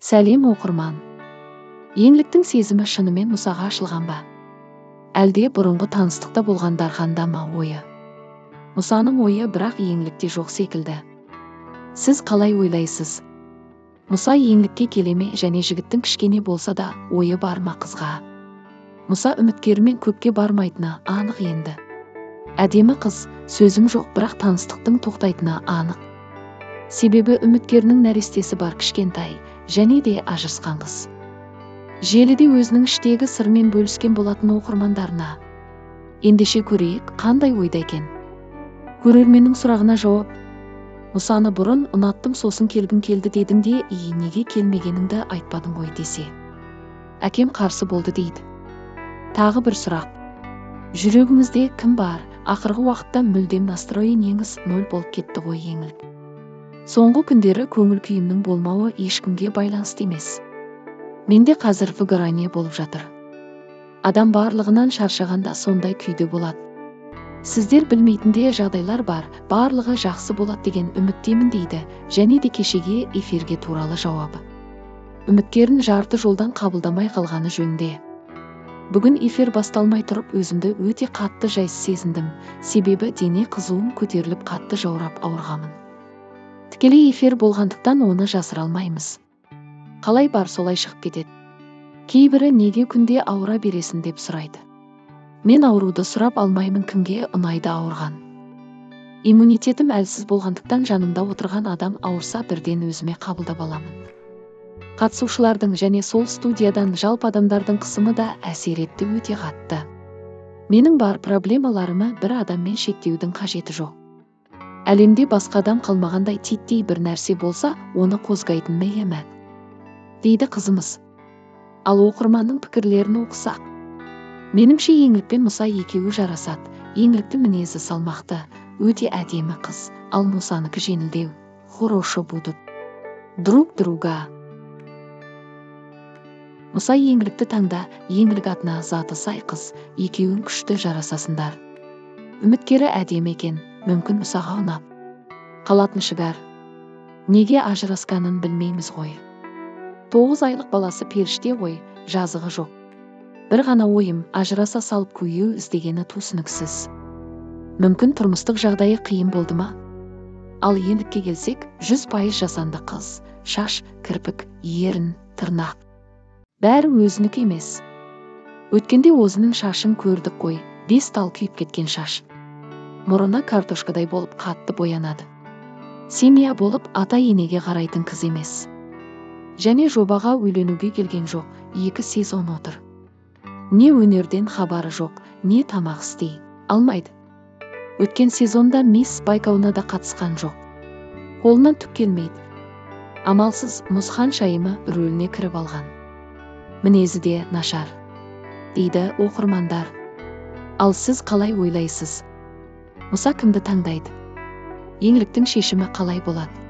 Сәлем, оқырман! Еңліктің сезімі шынымен Мұсаға ашылған ба? Әлде бұрынғы таныстықта болған Дарханда ма ойы? Мұсаның ойы бірақ Еңлікте жоқ секілді. Сіз қалай ойлайсыз? Мұса Еңлікке келе ме және жігіттің кішкене болса да ойы бар ма қызға? Мұса үміткерімен көпке бармайтыны анық енді. Әдемі қыз, сөзім жоқ, бірақ таныстықтың тоқтайтыны анық. Себебі үміткерінің нәрестесі бар, кішкентай, және де ажырасқан қыз. Желіде өзінің іштегі сырымен бөліскен болатын оқырмандарына. Ендеше көрейік, қандай ойда екен? Көрерменнің сұрағына жауап. Мұсаны бұрын ұнаттым, сосын келгім келді дедің де, и неге келмегеніңді айтпадың ғой десе. Әкем қарсы болды дейді. Тағы бір сұрақ. Жүрегіңізде кім бар? Ақырғы уақытта мүлдем настроениеңіз ноль болып кетті ғой, Еңлік. Соңғы күндері көңіл күйімнің болмауы ешкімге байланысты емес. Менде қазір выгорание болып жатыр. Адам барлығынан шаршағанда сондай күйде болады. Сіздер білмейтін де жағдайлар бар, барлығы жақсы болады деген үміттемін дейді, және де кешеге эфирге туралы жауабы. Үміткерін жарты жолдан қабылдамай қалғаны жөнінде. Бүгін эфир басталмай тұрып өзімді өте қатты жайсыз сезіндім, себебі дене қызуым көтеріліп, қатты жаурап ауырғанмын. Тікелей эфир болғандықтан оны жасыра алмаймыз. Қалай бар, солай шығып кетеді. Кейбірі неге күнде ауыра бересің деп сұрайды. Мен ауруды сұрап алмаймын, кімге ұнайды ауырған? Иммунитетім әлсіз болғандықтан жанымда отырған адам ауырса, бірден өзіме қабылдап аламын. Қатысушылардың және сол студиядан жалпы адамдардың қысымы да әсер етті өте қатты. Менің бар проблемаларымы бір адаммен шектеудің қажеті жоқ. Әлемде басқа адам қалмағандай, титтей бір нәрсе болса, оны қозғайтын миым, дейді қызымыз. Ал оқырманның пікірлерін оқысақ. Меніңше, Еңлік пен Мұса екеуі жарасады. Еңліктің мінезі салмақты, өте әдемі қыз, ал Мұсаныкі жеңілдеу. Хорошо будут друг друга. Мұса, Еңлікті таңда, Еңлік атына заты сай қыз, екеуің күшті жарасасыңдар. Үміткері әдемі екен, мүмкін, Мұсаға ұнап қалатын шығар. Неге ажырасқанын білмейміз ғой. 9 айлық баласы періште ғой, жазығы жоқ. Бір ғана ойым, ажыраса салып күйеу іздегені түсініксіз. Мүмкін, тұрмыстық жағдайы қиын болды ма? Ал Еңлікке келсек, 100% жасанды қыз. Шаш, кірпік, ерін, тырнақ. Бәрі өзінікі емес. Өткенде өзінің шашын көрдік қой, бес тал күйіп кеткен шаш. Мұрыны картошкадай болып қатты боянады. Семья болып, ата енеге қарайтын қыз емес. Және жобаға үйленуге келген жоқ, екі сезон отыр. Не өнерден хабары жоқ, не тамақ істей алмайды. Өткен сезонда мисс байқауына да қатысқан жоқ. Қолынан түк келмейді. Амалсыз мұз ханшайымы рөліне кіріп алған. Мінезі де нашар, дейді оқырмандар. Ал сіз қалай ойлайсыз? Мұса кімді таңдайды? Еңліктің шешімі қалай болады?